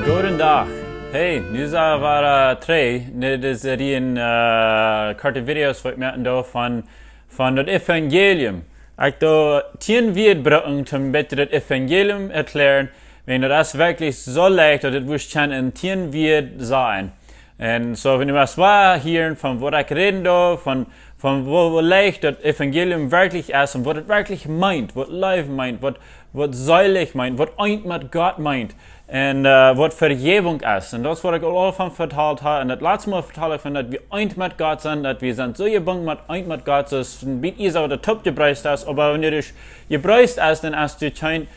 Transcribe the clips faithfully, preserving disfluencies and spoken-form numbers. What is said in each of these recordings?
Goden Dach. Hey, nu sent wie, äh, trigj. Dit es, äh, dee, äh, korte Videos waut ekj moaken doo von, von daut Evangelium. Ekj doo tieen Wieed brucken, om een bät daut Evangelium erklären. Wiels daut es werkjlich soo leicht, daut et wurscht kjennen en tieen Wieed sennen. Un soo, wan du waut west hieren von waut ekj räden doo, von, von woo, woo leicht daut Evangelium werkjlich es un waut et werkjlich meent, waut Leew meent, waut, waut seelich meent, waut eent met Gott meent un, äh, waut Vejäwunk es. Un daut es waut ekj aul von vetalt hab. Un daut latste Mol vetald ekj von daut wie eent met Gott sent, daut wie sent soo jebungen met eent met Gott, soo aus een bät Esau de Topp jebreest es, oba wan du jebreest es, dan hast du kjeen,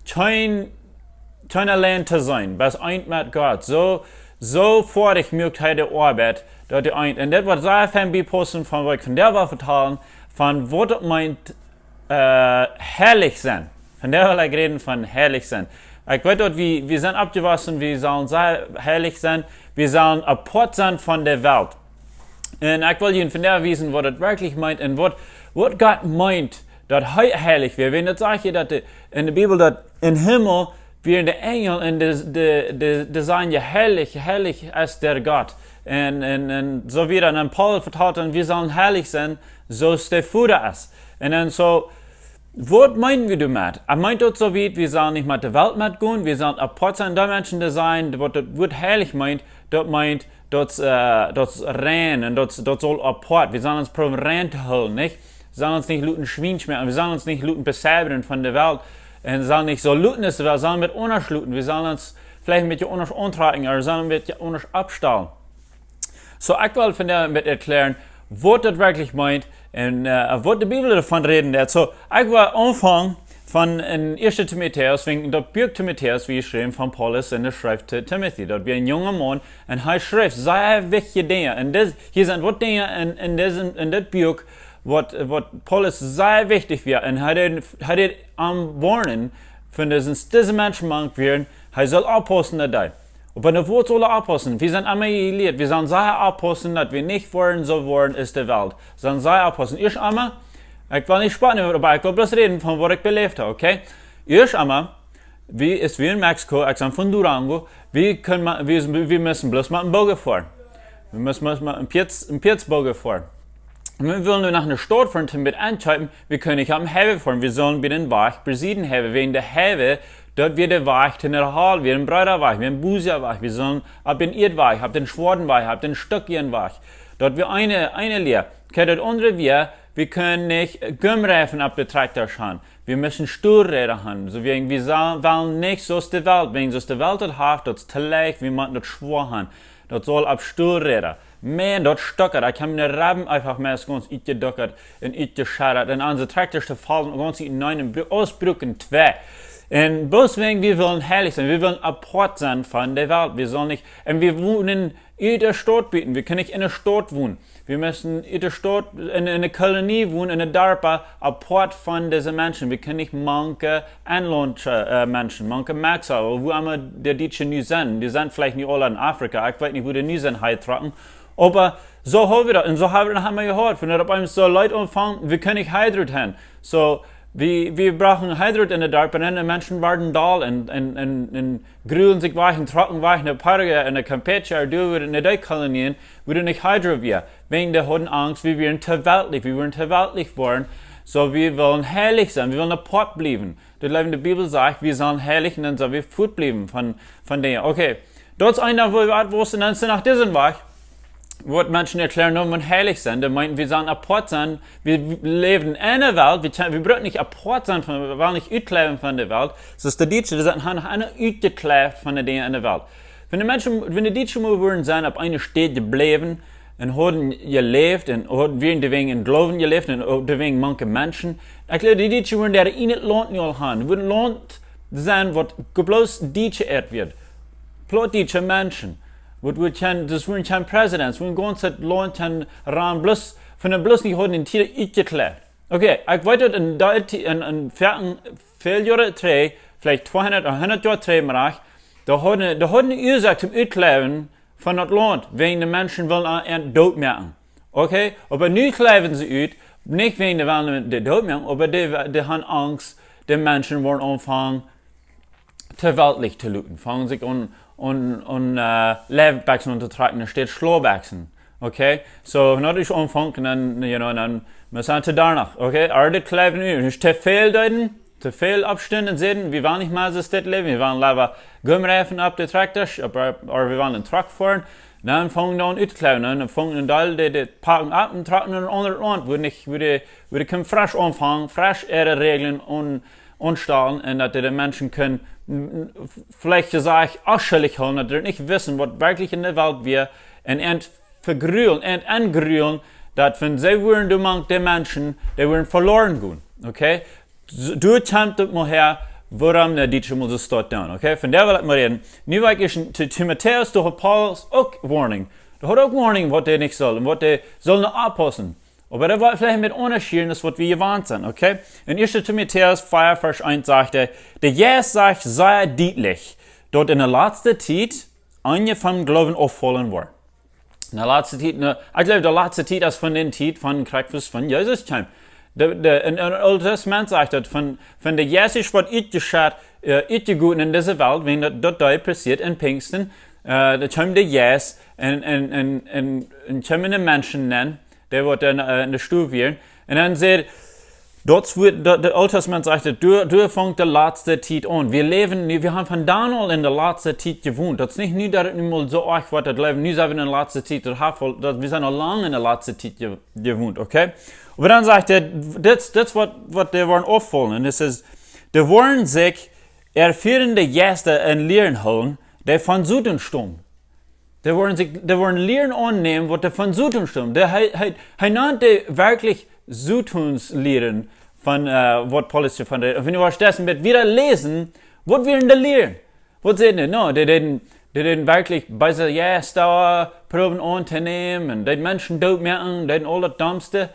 kjeen, kjeen auleen to sennen, best eent met Gott. Soo, soo foadich muak hee de Oabeit, daut du eent. Un dit woat sea fein biepossen von waut ekj von daut well vetalen, von waut et meent, äh, heilich sennen. Von daut well ekj räden von heilich sennen. Ekj weet daut wie, wie sent oppjewossen, wie sellen sea heilich sennen, wie sellen apart sennen von de Welt. Un ekj well junt von daut wiesen, waut et werkjlich meent un waut, waut Gott meent, daut hee heilich wia. Wan daut sajcht je daut de, en de Bibel daut em Himmel wieren de Enjel un de, de, de, de sajen je heilich, heilich es de Gott. Un, un, un soo wieda. Un Paulus vetalt dan, wie sellen heilich sennen, soo aus de Voda es. Un dan soo, waut meenen wie doamet? Hee meent daut soo wiet, wie sellen nich met de Welt metgonen, wie sellen apart sennen, daut Menschen to sennen, waut daut Wuat heilich meent, daut meent, daut, äh, daut rein un daut, daut saul apart. Wie sellen ons proowen rein to hoolen, nich? Wie sellen ons nich loten schwiensch moaken, wie sellen ons nich loten beseibren von de Welt. Un sellen nich soo loten aus de Welt, sellen wie aundasch loten. Wie sellen ons veleicht een bät aundasch auntrakjen, ooda sellen wie aundasch oppstalen. Soo, ekj well von daut een bät erklären, waut daut werkjlich meent un, äh, waut de Bibel doavon räden deit. Soo, ekj well aunfangen von en Ieeschte Timotäus, wäajen daut Buak Timotäus, wia jeschräwen von Paulus un hee schreef to Timothy. Daut wia een junga Maun un hee schreef sea wichtje Dinja. Un dit, hia sent waut Dinja en, en dit, en dit Buak, waut, waut Paulus sea wichtich wia. Un hee deed, hee deed am woarnen, wan dise, dise Menschen mank wieren, hee saul oppaussen daut hee. Oba waut saul hee oppaussen? Wie sent emma jelieet, wie sellen sea oppaussen, daut wie nich woaren soo woaren aus de Welt. Sellen sea oppaussen. Ieescht emol, ekj well nich spotten, oba ekj well bloos räden von waut ekj beläft hab, okay? Ieescht emol, wie es wie en Mexiko, ekj sie von Durango, wie kjennen mau, wie, wie, wie motten bloos mau een Bogen foaren. Wie motten bloos mau een Pieet, een Pieet Bogen foaren. Un wie wellen nu no eene Staut foaren, om waut auntokopen, wie kjennen nich opp dän Highway foaren, wie sellen bie dän Wajch besieden haben, wäajen de Highway, daut wia de Wajch to ne Hal, wia een breeda Wajch, wia een busiga Wajch, wie sellen opp dän Ieedwajch, opp dän schwoaren Wajch, opp dän stöckijen Wajch, daut wia eene, eene Lia. Kjikj, daut aundre wia, wie kjennen nich Gummireifen opp de Trakjtasch haben. Wie motten Stooträda haben. Soo wie, wie sa-, wellen nich soo aus de Welt, wäajen soo aus de Welt daut haft, daut es to leicht, wie motten daut schwoa haben. Daut saul opp Stooträda. Maun, daut stoakad. Ekj hab miene Reifen eefach mau gaunz utjeduckat un utjescheddat. Un onse Trakjtasch faulen gaunz utenaunda un bru-, ausbruaken twee. Un bloos wäajen wie wellen heilich sennen, wie wellen apart sennen von de Welt. Wie sellen nich, un wie wonen en de Staut buten, wie kjennen nich en de Staut wonen. Wie motten en de Staut, en, en de Kolonie wonen, en de Darpa, apart von dise Menschen. Wie kjennen nich mank Enlaunt, äh, Menschen, mank Mexikauna, wua emma de Dietsche nu sent. Dee sent veleicht nu aul en Afrika, ekj weet nich, wua dee nu sent, hee trocken. Oba soo hab wie daut, un soo hab wie daut noch emol jehiat, wan daut opp eemol soo Lied aunfangt, wie kjennen nich hia rut gonen. Soo, wie, wie brochten hia rut en de Darpa, un de Menschen wieren doll un, un, un, un grulen sikj wajch un trocken wajch no Paraguay un no Campeche, ooda doa wua de Kolonien, wua nich hia wia. Wäajen dee hauden Angst, wie wieren to weltlich, wie wieren to weltlich woaren. Soo, wie wellen heilich sennen, wie wellen apart bliewen. Daut läwt en de Bibel sajcht, wie sellen heilich un dan sell wie fuat bliewen von, von Dinja. Okay, daut es eent, wua wie oppwaussen, un dan es noch disen Wajch, wua Menschen erkjlären, daut wie heilich sent. Dee meenen, wie sellen apart sennen, wie läwen en de Welt, wie, wie brucken nich apart sennen von, wie wellen nich utkjleiwen von de Welt. Soo aus de Dietsche, dee sent noch emma utjekjleift von de Dinja en de Welt. Wan de Menschen, wan de Dietsche mau wudden sennen opp eene Städ jebläwen un hauden jeläft un hauden, wieren doawäajen em Gloowen jeläft un uk doawäajen mank Menschen. Ekj jleew, de Dietsche wudden doa en daut Launt nu aul haben. Wudden Launt sennen, waut bloos Dietsche erft wort. Plautdietsche Menschen. Waut, waut kjennen, daut wudden kjeene Presidents, wudden gaunz daut Launt kjennen ran, bloos, von de bloos nich hauden en Tiet utjekjleift. Okay, ekj weet daut en daut, en, en väl, väl Joa trigj, veleicht tweehundat ooda hundat Joa trigj, mau, doa hauden, doa hauden see Uasoak toom utkjleiwen von daut Launt, wäajen de Menschen wullen an, an doot moaken. Okay, oba nu kjleiwen see ut, nich wäajen dee wellen dee doot moaken, oba dee, dee haben Angst, de Menschen woaren aunfangen, to weltlich to loten, fangen sikj aun, un, un äh, Läwbekjsen auntotrakjen, doa steit Schlaubbekjsen. Okay? So, no, daut es aunfangen, dan, you know, dan, wie sent doa noch. Okay? Aarde kjleewen nu, es too väl deeden, too väl Aufstaunt un säden, wie wellen nich mea soo dit läwen, wie wellen leewa Gummireifen opp de Trakjtasch, opp, opp, ooda wie wellen een Truck foaren. Dan fungen dan uttokjleewen, dan fungen een Deel de, de Packen opp un trocken een aundret Launt, wua nich, wua de, wua de kunnen fresch aunfangen, fresch äare Reajlen un, aunstalen un daut de Menschen kunnen, mm, veleicht jesajcht, onschuldich hoolen, daut dee nich wisten, waut werkjlich enne Welt wia, un an vegrulen, an aunjrulen, daut wan see wudden doa mank de Menschen, dee wudden veloaren gonen. Okay? So, doa kjemt daut mol häa, wuarom de Dietsche mol soo stoakj doonen. Okay? Von doa well ekj mol räden. Nu well ekj ieescht to Timotäus, doa haud Paulus uk Warnung. Doa haud uk Warnung, waut dee nich sullen, waut dee sullen oppaussen. Oba daut woat veleicht met Unjascheeden, aus waut wie jewant sent, okay? En ieeschte Timotäus vea, Varsch eent sajcht hee, de Jeist sajcht sea dietlich, daut enne latste Tiet eenje vom Gloowen auffaulen woaren. Enne latste Tiet, ne, ekj jleew, de latste Tiet es von de Tiet von Christus, von Jesus kjeem. De, de, en, en Oolet Tastament sajcht daut, von, von de Jeist es waut utjeschott, äh, utjegoten en dise Welt, wan daut, daut doa passieet en Pinjsten, äh, daut kjeem de Jeist un, un, un, un, un kjeem en de Menschen nenn, dee waut en, äh, en de Stow wieren. Un dan sajcht, daut woat, daut, de Oolet Tastament sajcht, doa, doa fangt de latste Tiet aun. Wie läwen nu, wie haben von dan aul en de latste Tiet jewont. Daut es nich nu, daut et nu mol soo oajch woat, daut Läwen, nu sent wie en de latste Tiet, daut haft aul, daut, wie sent aul lang en de latste Tiet je-, jewont, okay? Oba dan sajcht hee, dit, dit es waut, waut dee woaren auffaulen. Un daut es, dee woaren sikj erfierende Jeista un Lieren hoolen, dee von Soton staumen. Dee woaren sikj, dee woaren Lieren aunnämen, waut dee von Soton staumen. Dee, hee, hee, hee nant dee werkjlich Sotons Lieren von, äh, waut Paulus doavon rät. Un wan du woascht daut een bät wieda läsen, waut wieren de Lieren? Waut säden dee? No, dee deeden, dee deeden werkjlich beese Jeista proowen auntonämen, un deeden Menschen dootmoaken, deeden aul daut Domste.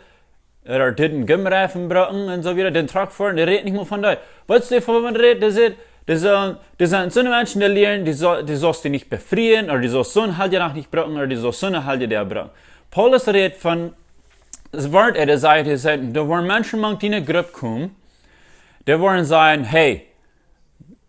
Ooda deeden Gummireifen brucken un soo wieda, dän Truck foaren, dee rät nich mol von daut. Waut es dee von rät? Dee sajcht, dee sent, dee sent soone Menschen, dee lieren, dee saul-, dee saust du nich befrieen, ooda dee saust soon Heljedach nich brucken, ooda dee saust soon Heljedach brucken. Paulus rät von, daut Wort, äh, dee sajcht, dee sajcht, doa woaren Menschen mank diene Grupp komen, dee woaren sajen, hey,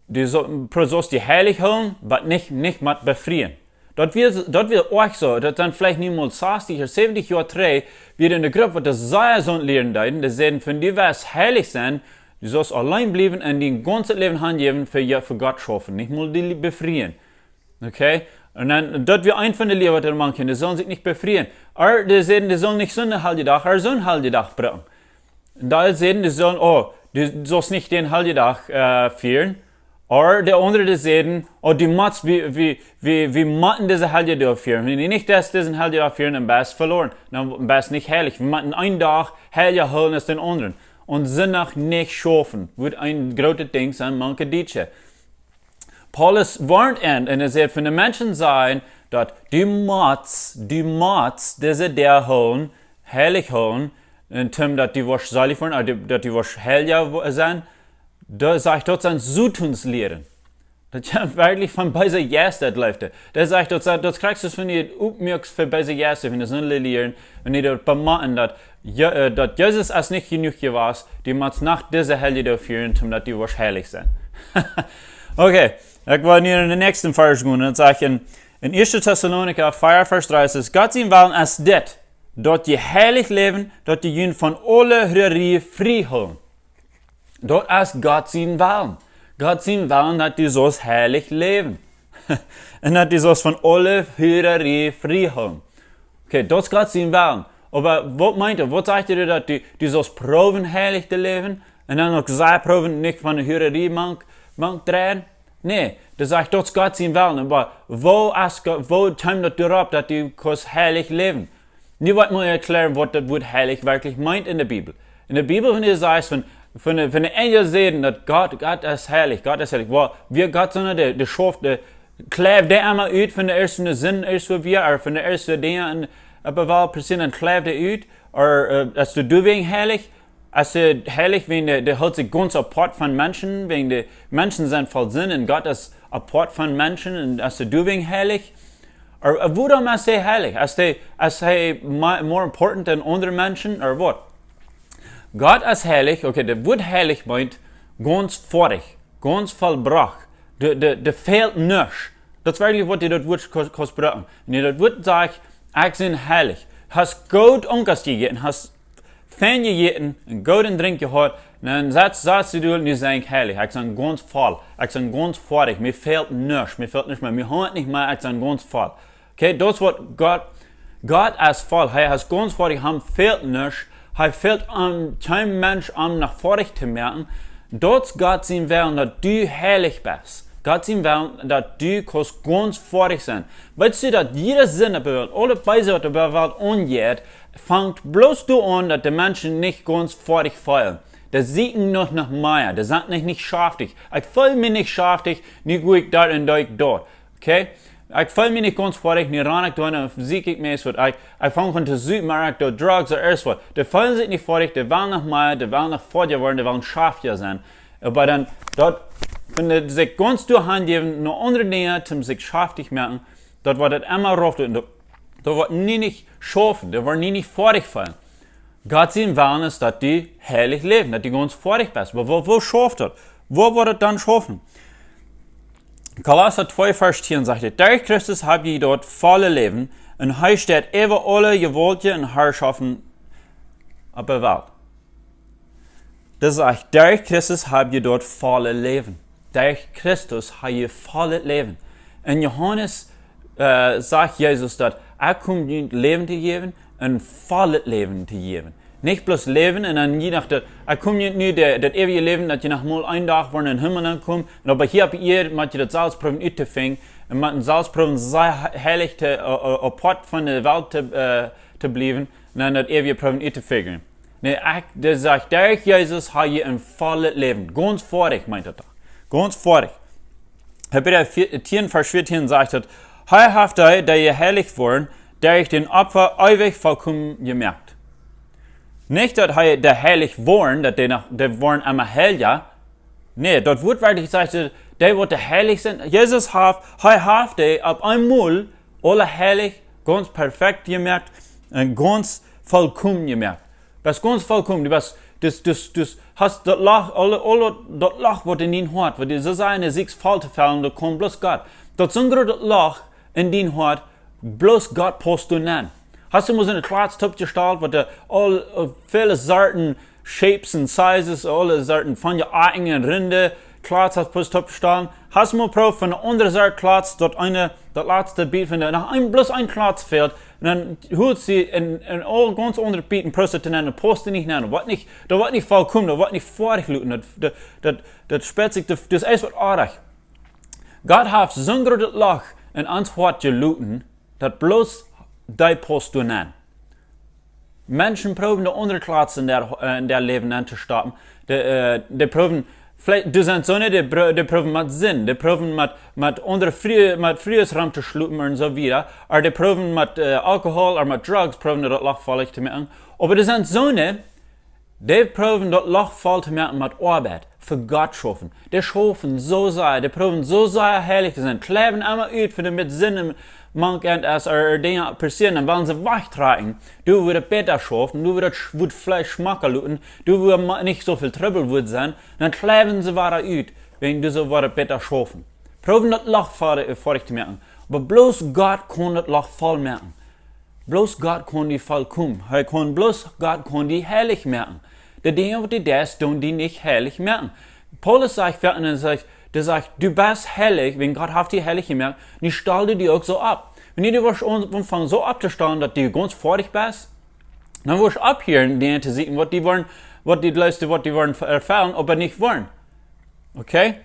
du sa-, pro-, saust die heilich hoolen, oba nich, nich met befrieen. Daut wia, daut wia uk soo, daut dan veleicht niemols sastich ooda säwentich Joa trigj, wia en de Grupp, waut dee sea soont lieren deeden, dee säden, wan du west heilich sennen, du saust auleen bliewen un dien gaunzet Läwen hanjäwen fa, jo, fa Gott schaufen, nich mol die befrieen. Okay? Un dan, daut wia eent von de Lia, waut dee mank, dee sullen sikj nich befrieen. Ooda dee säden, dee sullen nich soon Heljedach, ooda soon Heljedach brucken. Un dee säden, dee sullen, oh, du saust nich dän Heljedach, äh, fieren. Ooda de aundre, dee säden, oh, du motst, wie, wie, wie, wie motten dise Heljedach fieren. Wan du nich deist disen Heljedach fieren, dan best veloaren. Dan best nich heilich. Wie motten eenen Dach heilja hoolen aus dän aundren. Un Sindach nich schaufen. Woat een grootet Dinkj sennen, mank de Dietsche. Paulus woarnt an un hee sajcht, wan de Menschen sajen, daut du motst, du motst dise Doag hoolen, heilich hoolen, un toom daut du woascht seelich woaren, ooda du, daut du woascht heilja wo-, sennen, daut sajcht, daut sent Sotons Lieren. Daut kjemt werkjlich von beese Jeista, daut Leefde. Daut sajcht, daut, daut kjrichst du, wan du oppmoakst fa beese Jeista, wan du soone Lieren, wan du daut bemotten, daut, Jo-, äh, daut Jesus es nich jenuach jewast, du motst noch dise Heljedach fieren, toom daut du woascht heilich sennen. Okay, ekj well nu en dän näakjsten Varsch gonen, un daut sajcht en, en ieeschte Tessalonicha vea, Varsch dree, sajcht, Gott sien Wellen es dit, daut jie heilich läwen, daut jie junt von aule Huararie frie hoolen. Daut es Gott sien Wellen. Gott sien Wellen, daut du saust heilich läwen. Un daut du saust von aule Huararie frie hoolen. Okay, daut es Gott sien Wellen. Oba waut meent daut? Waut sajcht hee, daut du, du saust proowen heilich to läwen? Un dan uk sea proowen nich von de Huararie mank, mank dreien? Nä, daut sajcht, daut es Gott sien Wellen. Oba woo es Gott, woo kjemt daut doaropp, daut du kaust heilich läwen? Nu well ekj mol erkjlären, waut daut Wuat heilich werkjlich meent en de Bibel. En de Bibel, wan du sajchst von, von de, von de Enjel säden, daut Gott, Gott es heilich, Gott es heilich. Well, wia Gott soo, dee, dee schauft, dee kjleeft dee emma ut von de ieeschte Sind, ieescht woo wia, ooda von de ieeschte Dinja en, opp de Welt passieren, dan kjleeft dee ut, ooda, äh, es dee doawäajen heilich, es dee heilich, wan dee, dee hilt sikj gaunz apoat von Menschen, wan de Menschen sent voll Sind un Gott es apoat von Menschen un es dee doawäajen heilich? Ooda, äh, wuarom es hee heilich? Es hee, es hee ma-, more important than aundre Menschen, ooda waut? Gott es heilich, okay, daut Wuat heilich meent gaunz foadich, gaunz vollbrocht. Doa, doa, doa fält nuscht. Daut es werkjlich waut dee daut Wuat kaust brucken. Wan dee daut Wuat sajcht, ekj sie heilich. Hast goot Onkost jejäten, hast fein jejäten un gooden Drinkj jehaut. Un dan sajchst, sajchst du, nu sie ekj heilich. Ekj sie gaunz voll. Ekj sie gaunz foadich. Mie fält nuscht. Mie fält nuscht mea. Mie hungert nich mea. Ekj sie gaunz voll. Okay, daut es waut Gott, Gott es voll. Hee es gaunz foadich. Am fält nuscht. Hee fält aun kjeen Mensch, am noch foadich to moaken. Daut es Gott sien Wellen, daut du heilich best. Gott sien Wellen, daut du kaust gaunz foadich sennen. Weetst du, daut jiede Sind opp de Welt, aule Beese waut opp de Welt aunjeit, fangt bloos doa aun, daut de Menschen nich gaunz foadich feelen. Dee sieekjen noch, noch mea. Dee sent nich, nich schaftich. Ekj feel mie nich schaftich, nu go ekj doa un doo ekj daut. Okay? Ekj feel mie nich gaunz foadich, nu ran ekj doa un sieekj ekj mie waut. Ekj, ekj fang aun to supen, mea ekj doo Drugs ooda irjent waut. Dee feelen sikj nich foadich, dee wellen noch mea, dee wellen noch foadja woaren, dee wellen schaftja sennen. Oba dan, daut, wan dee sikj gaunz derchjäwen no aundre Dinja, toom sikj schaftich moaken, daut woat daut emma rauf doonen. Daut, daut woat nie nich schaufen, daut woat nie nich foadich feelen. Gott sien Wellen es, daut du heilich läfst, daut du gaunz foadich best. Oba woo, woo schauft daut? Woo woat daut dan schaufen? Kolossa twee Varsch tieen sajcht et: "Derch Christus hab jie daut volle Läwen, un hee steit äwa aule Jewaulten un Harschoften opp de Welt." Daut sajcht: "Derch Christus hab jie daut volle Läwen." Derch Christus hab jie vollet Läwen. En Johanes, äh, sajcht Jesus daut: "Ekj kom junt Läwen to jäwen un vollet Läwen to jäwen." Nich bloos Läwen un dan je no daut, ekj kom junt nu daut, daut eewje Läwen, daut jie noch mol een Dach woaren em Himmel aunkomen, un oba hia opp Ieed mott jie daut selfst proowen uttofinjen, un mott selfst proowen sea he-, heilich to, äh, äh, apoat von de Welt to, äh, to bliewen, un dan daut eewje proowen uttofinjen. Nä, ekj, daut sajcht, derch Jesus hab jie een vollet Läwen. Gaunz foadich, meent daut doch. Gaunz foadich. Hebräa veer, tieen Varsch vieetieen sajcht et: "Hee haft dee, dee jeheiligt woaren, derch daut Opfa eewich vollkomen jemoakt." Nich daut hee dee heilich woaren, daut dee noch, dee woaren emma heilja. Nä, daut Wuat werkjlich sajcht, dee waut heilich sent. Jesus haft, hee haft dee opp eemol aule heilich, gaunz perfekt jemoakt un gaunz vollkomen jemoakt. Best gaunz vollkomen, du best, du, du, du hast daut Loch, aule, aule daut Loch waut en dien Hoat, waut du soo sea sikj voll to fellen, daut kaun bloos Gott. Daut soon grootet Loch en dien Hoat, bloos Gott pausst doa nenn. Hast du mol soone Klotz toopjestalt, waut dee aul, äh, väle Sorten shapes and sizes, aule Sorten von je Akjen un Rinne, Klotz hast bloos toopjestalt? Hast du mol proowt von eene aundre Sort Klotz, daut eene, daut latste Biet von de, noch een, bloos een Klotz fält, un dan holst du en, en aul gaunz aundre Biet un proowst et to nämen, pausst nich nenn, daut woat nich, daut woat nich vollkomen, daut woat nich foadich loten, daut, daut, daut, daut spetzt sikj, daut, daut es waut oajch. Gott haft soon grootet Loch en ons Hoat jeloten, daut bloos dee pausst doa nenn. Menschen proowen de aundre Klotz en dee, äh, en dee Läwen auntostoppen. Dee, äh, dee proowen, veleicht, doa sent soone, dee pro-, dee proowen met Sind, dee proowen met, met aundre Fru-, met Frues romtoschlopen un soo wieda. Ooda dee proowen met, äh, Alkohol ooda met Drugs, proowen daut Loch voll to moaken. Oba doa sent soone, dee proowen daut Loch voll to moaken met Oabeit, fa Gott schaufen. Dee schaufen soo sea, dee proowen soo sea heilich to sennen. Kjleewen emma ut fa de met Sind mank an es, ooda, ooda Dinja passieren, dan wellen see wajchtrakjen. Doa woat et bäta schaufen, doa woat et sch-, woat veleicht schmocka loten, doa woat ma-, nich soo väl Trubbel woat sennen, dan kjleewen see wada ut, wäajen doa soo woat et bäta schaufen. Proowen daut Loch voll, äh, foadich to moaken. Oba bloos Gott kaun daut Loch voll moaken. Bloos Gott kaun die vollkomen. Hee kaun, bloos Gott kaun die heilich moaken. De Dinja waut du deist, doonen die nich heilich moaken. Paulus sajcht, fa-, un hee sajcht, dee sajcht, du best heilich, wan Gott haft die heilich jemoakt, nu stal du die uk soo opp. Wan du woascht aun-, aunfangen soo opptostalen, daut du gaunz foadich best, dan woascht du opphieren Dinja to sieekjen, waut die woaren, waut die leefst, waut die woaren erfellen, oba nich woaren. Okay?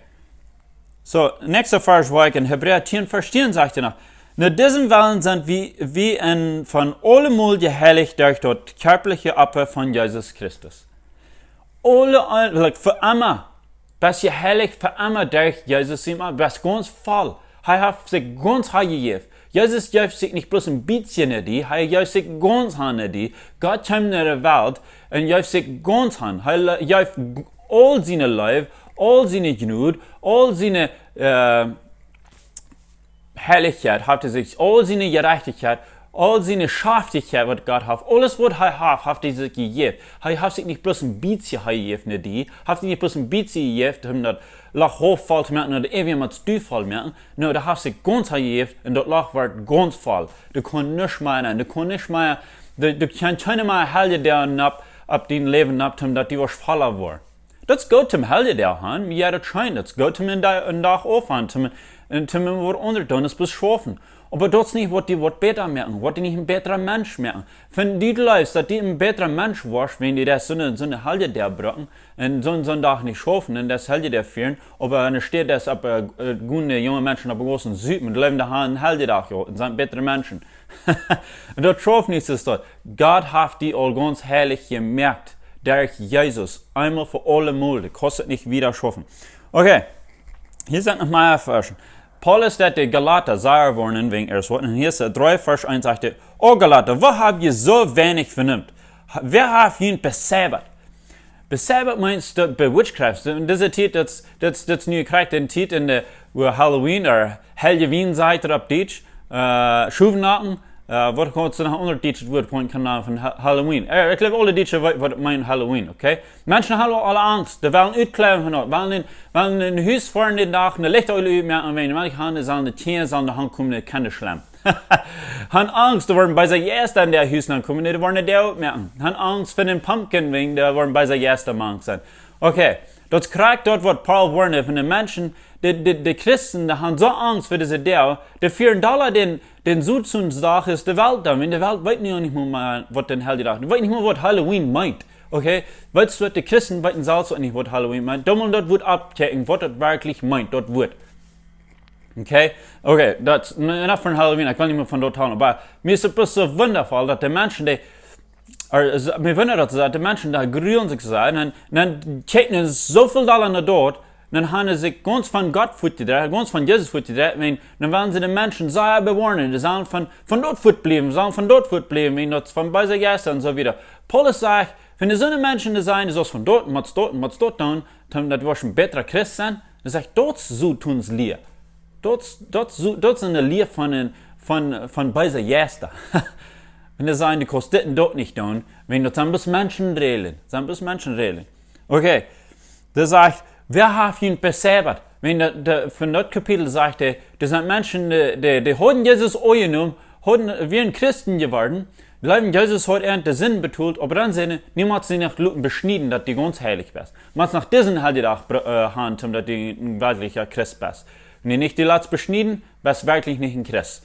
Soo, näakjsta Varsch, wua ekj en Hebräa tieen Varsch tieen sajcht et noch: "No disem Wellen sent wie, wie en von aulem mol jeheilicht derch daut kjarpaliche Opfa von Jesus Christus." Aule, like, fa emma. Best jeheilicht fa emma derch Jesus sien Opfa. Best gaunz voll. Hee haft sikj gaunz hanjejäft. Jesus jeef sikj nich bloos een bät no die, hee jeef sikj gaunz han no die. Gott kjeem no de Welt un jeef sikj gaunz han. Hee le-, jeef g-, aul siene Leew, aul siene Jnod, aul siene, äh, Heilichkjeit, haft hee sikj aul siene Jerajchtichkjeit, Aul siene Schaftichkjeit, waut Gott haft, aules waut hee haft, haft hee sikj jejäft. Hee haft sikj nich bloos een bät jejäft no die, haft sikj nich bloos een bät jejäft, om daut Loch haulf voll to moaken, daut eewje mol voll moaken. Nä, dee haft sikj gaunz jejäft un daut Loch wort gaunz voll. Doa kaun nuscht mea nenn, doa kaun nuscht mea, doa, doa kaun kjeena mea Heljedoag nopp, opp dien Läwen nopp, om daut dee woat volla woaren. Daut es goot om Heljedoag han, jo, daut es scheen, daut es goot om een Da-, een Dach auf han, om, om, om waut aundret doonen, es bloos schaufen. Oba daut es nich waut die woat bäta moaken, woat die nich een bätra Mensch moaken. Wan du jleefst, daut du een bätra Mensch woascht, wan du daut soone, soone Heljedoag brucken, un soon, soon Dach nich schaufen, un daut Heljedoag fieren, oba enne Städ daut opp, äh, äh, goode junge Menschen opp de Gaussen supen, un jleewen, dee han een Heljedoag, jo, un sent bätre Menschen. Un daut schauft nich soo. Gott haft die aul gaunz heilich jemoakt, derch Jesus, eemol fa aulemol, du kaust daut nich wieda schaufen. Okay, hia sent noch mea Varsch. Paulus deit de Galata sea woarnen wäajen ieescht waut. Un hia es dree Varsch eent, sajcht hee: "O Galata, wuarom hab jie soo weinich Vernunft? Wäa haft junt beseibat?" Beseibat meent daut bie witchcraft. Un dise Tiet, daut, daut, daut es nu krakjt de Tiet en de, wua Halloween, ooda Halloween sajcht eena opp Dietsch, äh, Schuwnaken, äh, waut kaust du noch aundret dietschet Wuat fa kjennen von Ha-, Halloween? Äh, ekj jleew, aule Dietsche wee-, waut meent Halloween, okay? Menschen haben aule Angst. Dee wellen utkjleeden von daut. Wellen een, wellen een Hus fa dän Dach, een Licht aule utmoaken, un wan dee han, dan sellen dee Tieren, sellen dee hankomen, dee kjennen schlemm. Han Angst, doa woaren beese Jeista en daut Hus hankomen, dee woaren de Däa utmoaken. Han Angst fa dän Pumpkin, wäajen doa woaren beese Jeista mank sennen. Okay, daut es krakjt daut waut Paulus woarnt von de Menschen, de, de, de Christen, dee han soo Angst fa dise Däa, dee fieren dolla dän, dän Sotsoonsdach aus de Welt dan, wan de Welt weet nu nich mea, mea waut dän Heljedach, dee weet nich mea waut Halloween meent. Okay, weetst du waut, de Christen weeten selfst uk nich waut Halloween meent. Dan mott daut Wuat oppkjikjen, waut daut werkjlich meent, daut Wuat. Okay, okay, daut, n-, enough von Halloween, ekj well nich mea von daut talen, oba mie es daut bloos soo wundafoll, daut de Menschen, dee, äh, s-, mie wundat daut, daut de Menschen doa grulen sikj soo, un, un dan kjikjen see soo väl dolla no daut, dan han see sikj gaunz von Gott fuatjedreit, gaunz von Jesus fuatjedreit, wan, dan wellen see de Menschen sea bewoarnen, dee sellen von, von daut fuatbliewen, sellen von daut fuatbliewen, wan daut von beese Jeista un soo wieda. Paulus sajcht, wan soone Menschen doa sent, dee sellen von daut, motst daut, motst daut doonen, dan, daut woascht een bätra Christ sennen, dan sajcht, daut es Sotslieren. Daut, daut, daut es eene Lia von een, von, von beese Jeista. Wan see sajen, du kaust dit un daut nich doonen, wan daut sent bloos Menschenräajlen, sent bloos Menschenräajlen. Okay, dee sajcht, wäa haft junt beseibat? Wan de, de, von daut Kapitel sajcht hee, doa sent Menschen, dee, dee, dee hauden Jesus aunjenomen, hauden, wieren Christen jeworden, jleewen, Jesus haud an de Sind betolt, oba dan säden see, niemols sie noch loten beschnieden, daut du gaunz heilich best. Motst noch disen Heljedach br-, äh, han, om daut du een werkjlicha Christ best. Wan du nich die latst beschnieden, best werkjlich nich een Christ.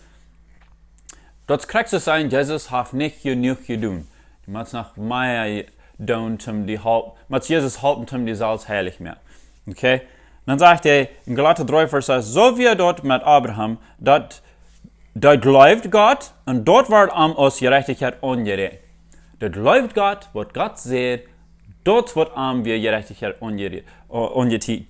Daut es krakjt soo, Jesus haft nich jenuach jedonen. Du motst noch mea doonen, om die halp-, motst Jesus halpen, om die selfst heilich moaken. Okay? Dan sajcht hee en Galata dree, Varsch sas, soo wia daut met Abraham, daut, daut jleewd Gott, un daut wort am aus Jerajchtichkjeit aunjeräakjent. Daut jleewd Gott, waut Gott säd, daut wort am wia Jerajchtichkjeit aunjere-, a-, aunjeteekjent.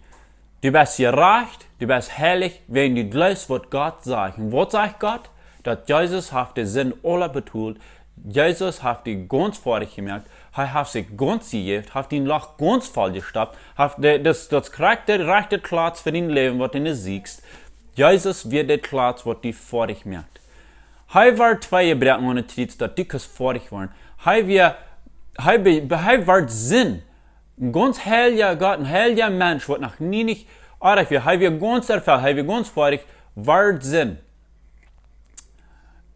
Du best jerajcht, du best heilich, wan du jleefst, waut Gott sajcht. Un waut sajcht Gott? Daut Jesus haft de Sind aula betolt. Jesus haft die gaunz foadich jemoakt. Hee haft sikj gaunz jejäft, haft dän Loch gaunz voll jestoppt. Haft de, daut, daut krakjt de rajchte Klatz fa dien Läwen, waut du nu sieekjst. Jesus wia de Klatz, waut die foadich moakt. Hee wort twei jebroaken aun daut Kjriez, daut du kaust foadich woaren. Hee wia, hee be-, hee wort Sind. Een gaunz heilja Gott, een heilja Mensch, waut noch nie nich oajch wia. Hee wia gaunz erfelt, hee wia gaunz foadich, wort Sind.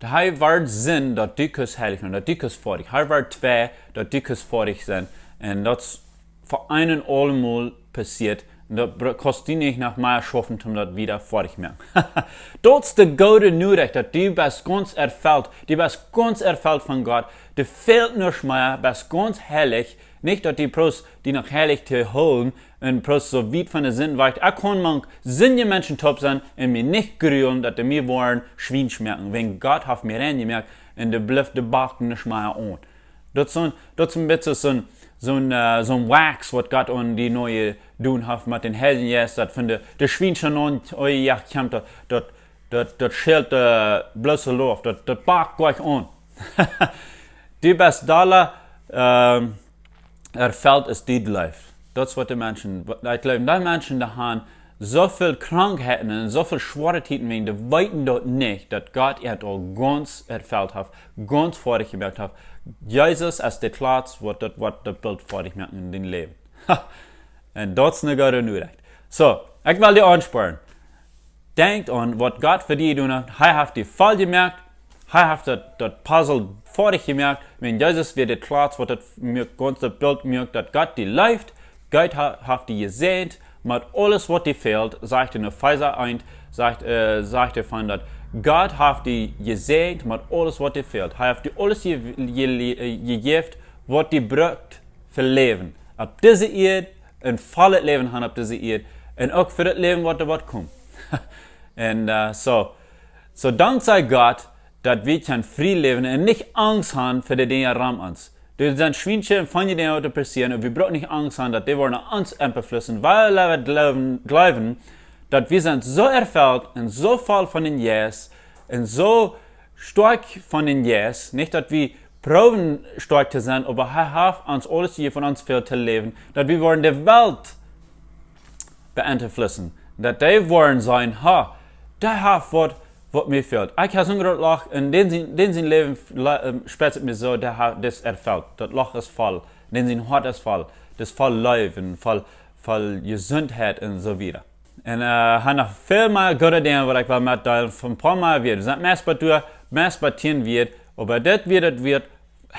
Hee wort Sind, daut du kaust heilich sennen, daut du kaust foadich. Hee wort twei, daut du kaust foadich sennen. Un daut es fa een un aulemol passieet. Un daut br-, kaust du nich noch mea schaufen, om daut wada foadich moaken. Daut es de goode Norecht, daut du best gaunz erfelt. Du best gaunz erfelt von Gott. Dee fält nuscht mea, best gaunz heilich. Nich daut du proowst die noch heilich to hoolen un proowst soo wiet von de Sind wajch. Ekj kaun mank sindje Menschen toop sennen un mie nich grulen, daut dee mie woaren schwiensch moaken. Wan Gott haft mie rein jemoakt un dee blift, dee backt nuscht mea aun. Daut es soon, daut es een bät soon, soon, äh, soon Wax, waut Gott aun die Noah jedonen haft met dän Heiljen Jeist, daut von de, de schwiensche Noah, oh jo, kjemt daut, daut, daut, daut schält, äh, bloos Loft, daut, daut backt jlikj aun. Du best dolla, ähm, erfelt aus du jleefst. Daut es waut de Menschen, ekj jleew, dee Menschen, dee han soo väl Krankheiten un soo väl schwoare Tieden, wäajen dee weeten daut nich, daut Gott an aul gaunz erfelt haft, gaunz foadich jemoakt haft. Jesus es de Kjlatz, waut daut, waut daut Bilt foadich moakt en dien Läwen. Ha! Un daut es eene goode Norecht. Soo, ekj well die aunspornen. Denkj aun waut Gott fa die jedonen haft. Hee haft die voll jemoakt. Hee haft daut, daut Puzzle foadich jemoakt. Wan Jesus wia de Kjlatz, waut daut moakt, gaunz daut Bilt moakt, daut Gott die leeft. Gott ha-, haft die jesäajent met aules, waut die fält, sajcht en Efeesa eent, sajcht, äh, sajcht hee von daut. Gott haft die jesäajent met aules, waut die fält. Hee haft die aules je-, je-, äh, jejäft, waut die brukt fa Läwen. Opp dise Ieed, een vollet Läwen haben opp dise Ieed. Un uk fa daut Läwen, waut doa woat komen. Un, äh, soo, soo dankzij Gott, daut wie kjennen frie läwen un nich Angst haben fa de Dinja rom ons. Doa sent schwiensche un funny Dinja, waut doa passieren, un wie brucken nich Angst haben, daut dee woaren ons beeinflussen, wiels wie jleewen, jleewen, daut wie sent soo erfelt un soo voll von dän Jeist un soo stoakj von dän Jeist, nich daut wie proowen stoakj to sennen, oba hee haft ons aules hia von ons väl to läwen, daut wie woaren de Welt beeinflussen. Daut dee woaren sajen: "Ha, dee haft waut, waut mie fält. Ekj hab soon groot Loch, un dän sien, dän sien Läwen, ähm, spieet mie soo, dee ha-, dee es erfelt. Daut Loch es voll. Dän sien Hoat es voll. Daut es voll Leew un voll, voll Jesuntheit un soo wieda." Un, äh, hab noch väl mea goode Dinja, waut ekj well metdeelen, von een poa mea Wieed. Wie sent meist bie, meist bie tieen Wieed, oba dit wia daut Wieed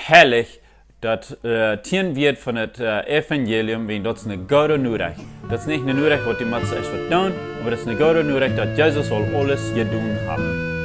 heilich, daut, äh, tieen Wieed von daut, äh, Evangelium, wiels daut es eene goode Norecht. Daut es nich eene Norecht, waut du motst ieescht waut doonen, oba daut es eene goode Norecht, daut Jesus aul aules jedonen haft.